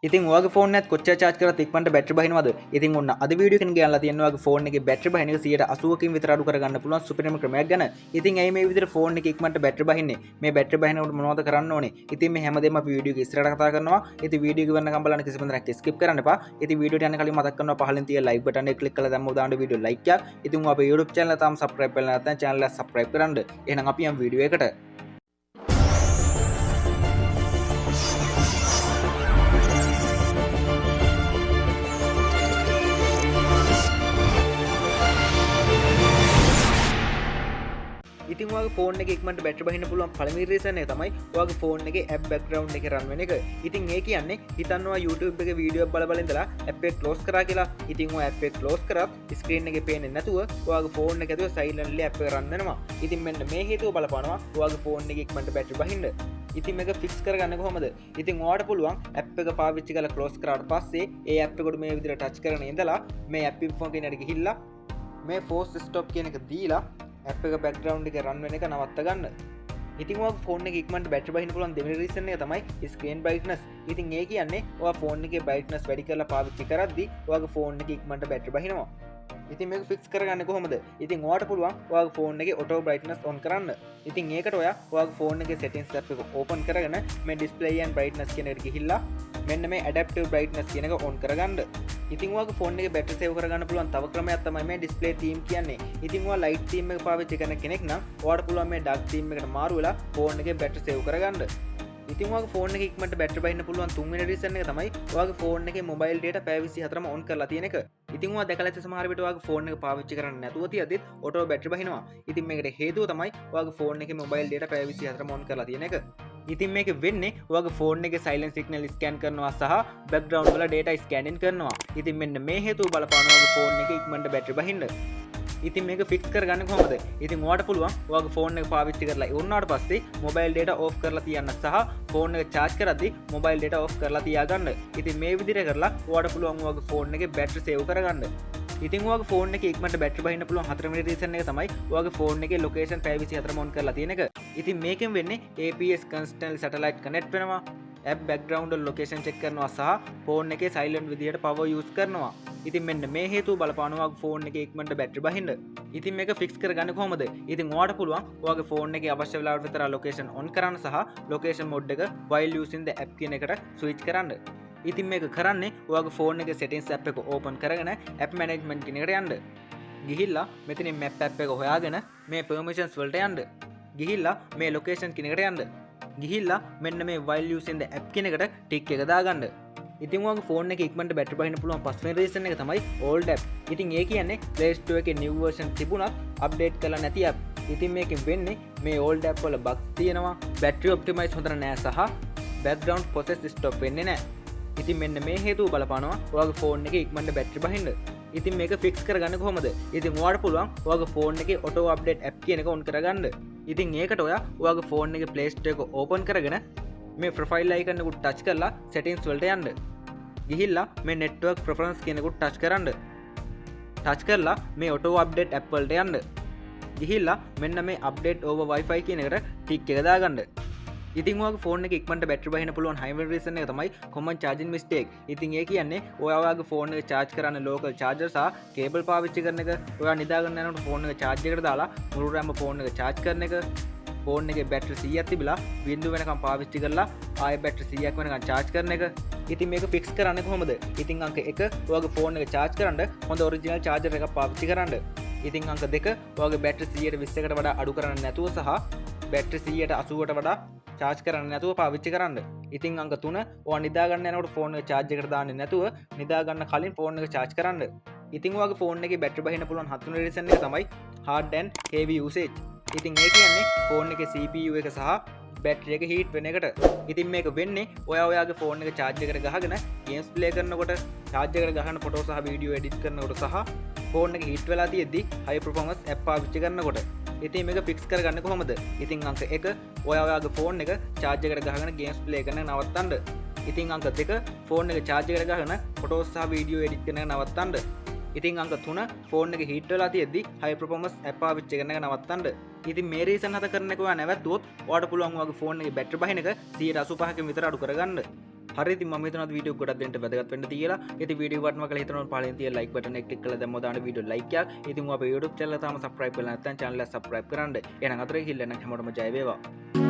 ඉතින් ඔයාගේ ෆෝන් එකත් කොච්චර චාර්ජ් කරත් ඉක්මනට බැටරි බහිනවද? ඉතින් ඔන්න අද වීඩියෝ එකෙන් ගෙනල්ලා තියෙනවා ඔයාගේ ෆෝන් එකේ බැටරි බහින එක 80%කින් විතර අඩු කරගන්න පුළුවන් සුපිරිම ක්‍රමයක් ගැන. ඉතින් ඇයි මේ විදිහට ෆෝන් එකේ ඉක්මනට බැටරි බහින්නේ? මේ බැටරි බහිනකොට මොනවද කරන්න ඕනේ? ඉතින් මේ හැමදේම අපි වීඩියෝ එක ඉස්සරහට කතා කරනවා. ඉතින් වීඩියෝ එක ඉවරනකම් බලන්න, කිසිම දෙයක් ස්කිප් කරන්න එපා. ඉතින් වීඩියෝට යන්න කලින් මතක් කරනවා, පහලින් තියෙන ලයික් බටන් එක ක්ලික් කරලා දැම්මම දාන්න වීඩියෝ ලයික් එකක්. ඉතින් ඔයා අපේ YouTube channel එක තාම subscribe කරලා නැත්නම් channel එක subscribe කරන්න. එහෙනම් අපි යමු වීඩියෝ එකට. ඉතින් ඔයාගේ ෆෝන් එකේ ඉක්මනට බැටරි බහින්න පුළුවන් පළවෙනි රීසන් එක තමයි ඔයාගේ ෆෝන් එකේ ඇප් බෑග්ග්‍රවුන්ඩ් එකේ රන් වෙන එක. ඉතින් ඒ කියන්නේ හිතන්න ඔයා YouTube එකේ වීඩියෝ එකක් බල බල ඉඳලා ඇප් එක ක්ලෝස් කරා කියලා. ඉතින් ඔයා ඇප් එක ක්ලෝස් කරත් ස්ක්‍රීන් එකේ පේන්නේ නැතුව ඔයාගේ ෆෝන් එක ඇතුලේ සයිලන්ට්ලි ඇප් එක රන් වෙනවා. ඉතින් මෙන්න මේ හේතුව බලපානවා ඔයාගේ ෆෝන් එකේ ඉක්මනට බැටරි බහින්න. ඉතින් මේක ෆික්ස් කරගන්න කොහොමද? ඉතින් ඔයාට පුළුවන් ඇප් එක පාවිච්චි කරලා ක්ලෝස් කරාට පස්සේ ඒ ඇප් එකට මේ විදිහට ටච් කරගෙන ඉඳලා මේ ඇප් ඉන්ෆෝ කියන එකට ගිහිල්ලා මේ ෆෝස් ස්ටොප් කියන එක දීලා ඇප් එක බෑග්ග්‍රවුන්ඩ් එකේ රන් වෙන එක නවත්ත ගන්න. ඉතින් ඔයාගේ ෆෝන් එකේ ඉක්මනට බැටරි බහින්න පුළුවන් දෙවෙනි රීසන් එක තමයි ස්ක්‍රීන් බ්‍රයිට්නස්. ඉතින් ඒ කියන්නේ ඔයා ෆෝන් එකේ බ්‍රයිට්නස් වැඩි කරලා පාවිච්චි කරද්දි ඔයාගේ ෆෝන් එකේ ඉක්මනට බැටරි බහිනවා. ඉතින් මේක ෆික්ස් කරගන්න කොහොමද? ඉතින් ඔයාට පුළුවන් ඔයාගේ ෆෝන් එකේ ඔටෝ බ්‍රයිට්නස් ඔන් කරන්න. ඉතින් ඒකට ඔයා ඔයාගේ ෆෝන් එකේ සෙටින්ග්ස් ඇප් එක ඕපන් කරගෙන මේ ඩිස්ප්ලේ ඇන්ඩ් බ්‍රයිට්නස් කියන එකට ගිහිල්ලා මෙන්න මේ ඇඩැප්ටිව් බ්‍රයිට්නස් කියන එක ඔන් කරගන්න. ඉතින් ඔයාගේ ෆෝන් එකේ බැටරි සේව් කරගන්න පුළුවන් තව ක්‍රමයක් තමයි මේ ඩිස්ප්ලේ තීම් කියන්නේ. ඉතින් ඔයා ලයිට් තීම් එක පාවිච්චි කරන කෙනෙක් නම් ඔයාට පුළුවන් මේ ඩාර්ක් තීම් එකට මාරු වෙලා ෆෝන් එකේ බැටරි සේව් කරගන්න. ඉතින් ඔයාගේ ෆෝන් එකේ ඉක්මනට බැටරි බහින්න පුළුවන් තුන්වෙනි රීසන් එක තමයි ඔයාගේ ෆෝන් එකේ මොබයිල් ඩේටා පැය 24ම ඔන් කරලා තියෙන එක. ඉතින් ඔයා දැකලා ඇති සමහර විට ඔයාගේ ෆෝන් එක පාවිච්චි කරන්නේ නැතුව තියද්දිත් ඔටෝ බැටරි බහිනවා. ඉතින් මේකට හේතුව තමයි ඔයාගේ ෆෝන් එකේ මොබයිල් ඩේටා පැය 24ම ඔන් කරලා තියෙන එක. ඉතින් මේක වෙන්නේ ඔයාගේ ෆෝන් එකේ සයිලන්ට් සිග්නල් ස්කෑන් කරනවා සහ බෑග්ග්‍රවුන්ඩ් වල ඩේටා ස්කෑනින් කරනවා. ඉතින් මෙන්න මේ හේතුව බලපානවා ඔයාගේ ෆෝන් එකේ ඉක්මනට බැටරි බහින්න. ඉතින් මේක ෆික්ස් කරගන්න කොහොමද? ඉතින් ඔයාට පුළුවන් ඔයාගේ ෆෝන් එක පාවිච්චි කරලා ඉවර වුණාට පස්සේ මොබයිල් ඩේටා ඕෆ් කරලා තියන්න සහ ෆෝන් එක චාර්ජ් කරද්දි මොබයිල් ඩේටා ඕෆ් කරලා තියාගන්න. ඉතින් මේ විදිහට කරලා ඔයාට පුළුවන් ඔයාගේ ෆෝන් එකේ බැටරි සේව් කරගන්න. ඉතින් ඔයාගේ ෆෝන් එකේ ඉක්මනට බැටරි බහින්න පුළුවන් හතරවෙනි රීසන් එක තමයි ඔයාගේ ෆෝන් එකේ ලොකේෂන් පැය 24ම ඔන් කරලා තියෙන එක. ඉතින් මේකෙන් වෙන්නේ APS constantly satellite connect වෙනවා, ඇප් බෑග්ග්‍රවුන්ඩ් වල ලොකේෂන් චෙක් කරනවා සහ ෆෝන් එකේ සයිලන්ට් විදියට පවර් යූස් කරනවා. ඉතින් මෙන්න මේ හේතුව බලපානවා ඔයාගේ ෆෝන් එකේ ඉක්මනට බැටරි බහින්න. ඉතින් මේක ෆික්ස් කරගන්න කොහොමද? ඉතින් ඔයාට පුළුවන් ඔයාගේ ෆෝන් එකේ අවශ්‍ය වෙලාවට විතර ලොකේෂන් ඔන් කරන්න සහ ලොකේෂන් මොඩ් එක while using the app කියන එකට ස්විච් කරන්න. ඉතින් මේක කරන්නේ ඔයාගේ ෆෝන් එකේ සෙටින්ග්ස් ඇප් එක ඕපන් කරගෙන ඇප් මැනේජ්මන්ට් කියන එකට යන්න. ගිහිල්ලා මෙතනින් මැප් ඇප් එක හොයාගෙන මේ පර්මිෂන්ස් වලට යන්න. ගිහිල්ලා මේ ලොකේෂන් කියන එකට යන්න. ගිහිල්ලා මෙන්න මේ while using the app කියන එකට ටික් එක දාගන්න. ඉතින් ඔයාගේ ෆෝන් එකේ ඉක්මනට බැටරි බහින්න පුළුවන් පස්වෙනි රීසන් එක තමයි old app. ඉතින් ඒ කියන්නේ Play Store එකේ new version තිබුණත් අප්ඩේට් කරලා නැති ඇප්. ඉතින් මේකෙන් වෙන්නේ මේ old app වල bugs තියෙනවා, බැටරි ඔප්ටිමයිස් හොඳට නෑ සහ background process stop වෙන්නේ නෑ. ඉතින් මෙන්න මේ හේතුව බලපානවා ඔයාගේ ෆෝන් එකේ ඉක්මනට බැටරි බහින්න. ඉතින් මේක ෆික්ස් කරගන්න කොහොමද? ඉතින් ඔයාට පුළුවන් ඔයාගේ ෆෝන් එකේ ඔටෝ අප්ඩේට් ඇප් කියන එක ඔන් කරගන්න. ඉතින් ඒකට ඔයා ඔයාගේ ෆෝන් එකේ Play Store එක ඕපන් කරගෙන මේ ප්‍රොෆයිල් අයිකන් එක ටච් කරලා සෙටින්ග්ස් වලට යන්න. ගිහිල්ලා මේ නෙට්වර්ක් ප්‍රෙෆරන්ස් කියන එක ටච් කරන්න. ටච් කරලා මේ ඔටෝ අප්ඩේට් ඇප් වලට යන්න. ගිහිල්ලා මෙන්න මේ අප්ඩේට් ඕවර් Wi-Fi කියන එකට ටික් එක දාගන්න. ඉතින් ඔයාගේ ෆෝන් එකේ ඉක්මනට බැටරි බහින්න පුළුවන් හයවෙනි රීසන් එක තමයි කොමන් චාර්ජින් මිස්ටේක්. ඉතින් ඒ කියන්නේ ඔයා ඔයාගේ ෆෝන් එක චාර්ජ් කරන්න ලෝකල් චාර්ජර් සහ කේබල් පාවිච්චි කරන එක, ඔයා නිදා ගන්න යනකොට ෆෝන් එක චාර්ජ් එකට දාලා මුළු රැම ෆෝන් එක චාර්ජ් කරන එක, ෆෝන් එකේ බැටරි 100ක් තිබිලා බිංදුව වෙනකම් පාවිච්චි කරලා ආයෙ බැටරි 100ක් වෙනකම් චාර්ජ් කරන එක. ඉතින් මේක ෆික්ස් කරන්න කොහොමද? ඉතින් අංක 1, ඔයාගේ ෆෝන් එක චාර්ජ් කරන්න හොඳ ඔරිජිනල් චාර්ජර් එකක් පාවිච්චි කරන්න. ඉතින් අංක 2, ඔයාගේ බැටරි 120කට වඩා අඩු කරන්න නැතුව සහ බැටරි 180ට වඩා චාර්ජ් කරන්න නැතුව පාවිච්චි කරන්න. ඉතින් අංක 3, ඔයා නිදා ගන්න යනකොට ෆෝන් එක චාර්ජ් එකට දාන්නේ නැතුව නිදා ගන්න කලින් ෆෝන් එක චාර්ජ් කරන්න. ඉතින් ඔයාගේ ෆෝන් එකේ බැටරි බහින්න පුළුවන් හත්වෙනි රීසන් එක තමයි hard and heavy usage. ඉතින් ඒ කියන්නේ ෆෝන් එකේ CPU එක සහ බැටරි එක හීට් වෙන එකට. ඉතින් මේක වෙන්නේ ඔයා ඔයාගේ ෆෝන් එක චාර්ජ් එකට ගහගෙන ගේම්ස් ප්ලේ කරනකොට, චාර්ජ් එකට ගහන ෆොටෝ සහ වීඩියෝ එඩිට් කරනකොට සහ ෆෝන් එක හීට් වෙලා තියෙද්දි හයි පර්ෆෝමන්ස් ඇප් පාවිච්චි කරනකොට. ඉතින් මේක ෆික්ස් කරගන්න කොහොමද? ඉතින් අංක 1, ඔයා ඔයාගේ ෆෝන් එක චාර්ජ් එකට ගහගෙන ගේම්ස් ප්ලේ කරන නවත්තන්න. ඉතින් අංක 2, ෆෝන් එක චාර්ජ් එකට ගහගෙන ෆොටෝස් සහ වීඩියෝ එඩිට් කරන එක නවත්තන්න. ඉතින් අංක 3, ෆෝන් එක හීට් වෙලා තියෙද්දි හයි පර්ෆෝමන්ස් ඇප් පාවිච්චි කරන එක නවත්තන්න. ඉතින් මේ රීසන් හත කරන එක ඔයා නැවැත්තුවොත් ඔයාට පුළුවන් ඔයාගේ ෆෝන් එකේ බැටරි බහින එක 85කින් විතර අඩු කරගන්න. හරි, ඉතින් මම හිතනවා වීඩියෝ ගොඩක් දෙනෙක්ට වැදගත් වෙන්න කියලා. ඉතින් වීඩියෝ වටනවා කියලා හිතනවා පහලින් තියෙන ලයික් බටන් එක ක්ලික් කරලා දැම්මම දාන්න වීඩියෝ ලයික් එකක්. ඉතින් ඔයා අපේ YouTube channel එක තාම subscribe කරලා නැත්නම් channel එක subscribe කරන්න. එහෙනම් අතර ගිහිල්ලා නම් හැමෝටම ජය වේවා.